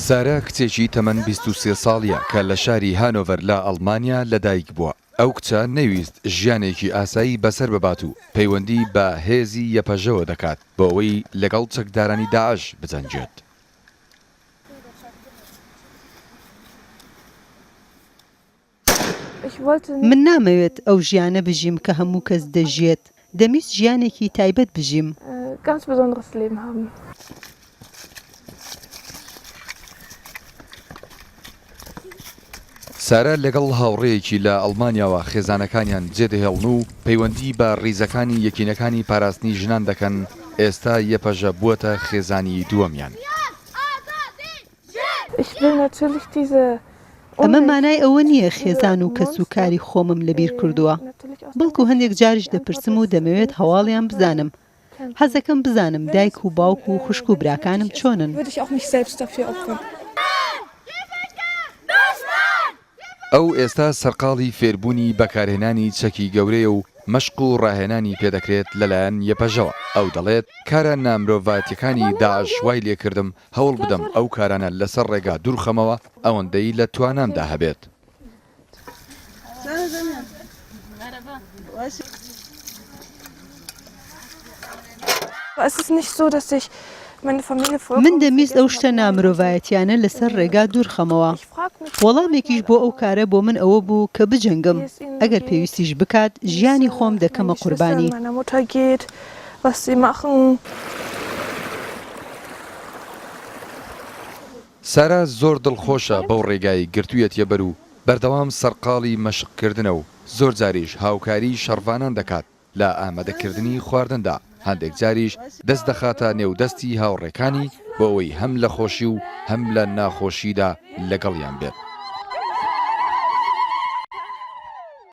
سارا کچێکی تەمەن 23 ساڵییە کە لە شاری هانۆڤەر لە ئەڵمانیا لەدایک بووە. ئەو کچە نەیویست ژیانێکی ئاسایی بەسەر ببات و پەیوەندی بە هێزی یەپەژەوە دەکات بۆ ئەوەی لەگەڵ چەکدارانی داعش بجەنگێت. من نامەوێت ئەو ژیانە بژیم کە هەموو کەس دەژیێت، دەمویست ژیانێکی تایبەت بژیم. سارا لەگەڵ هاوڕێیەکی لە ئەڵمانیاوە خێزانەکانیان جێدەهێڵن و پەیوەندی بە ڕیزەکانی یەکینەکانی پاراستنی ژنان دەکەن، ئێستا یەپەژە بووەتە خێزانی دووەمیان. ئەمە مانای ئەوە نییە خێزان و کەسوکاری خۆمم لەبیر کردووە، بەڵکو هەندێک جاریش دەپرسم و دەمەوێت هەواڵیان بزانم. حەزدەکەم بزانم دایک و باوک و خوشک و براکانم چۆنن. ئەو ئێستا سەرقاڵی فێربوونی بەکارهێنانی چەکی گەورەیە و مەشق و ڕاهێنانی پێدەکرێت لەلایەن یەپەژەوە. ئەو دەڵێت، کارە نامرۆڤایەتیەکانی داعش وای لێکردم هەوڵ بدەم ئەو کارانە لەسەر ڕێگا دوورخەمەوە ئەوەندەی لە توانامدا هەبێت. من دەمویست ئەو شتە نامرۆڤایەتیانە لەسەر ڕێگا دوورخەمەوە. وەڵامێکیش بۆ ئەو کارە بۆ من ئەوە بوو کە بجەنگم، ئەگەر پێویستیش بکات ژیانی خۆم دەکەمە قوربانی. سارا زۆر دڵخۆشە بەو ڕێگایەی گرتوویەتیەبەر و بەردەوام سەرقاڵی مەشقکردنە و زۆر جاریش هاوکاریی شەڕڤانان دەکات لە ئامادەکردنی خواردندا، هەندێک جاریش دەست دەخاتە نێو دەستی هاوڕێکانی بۆ ئەوەی هەم لە خۆشی و هەم لە ناخۆشیدا لەگەڵیان بێت.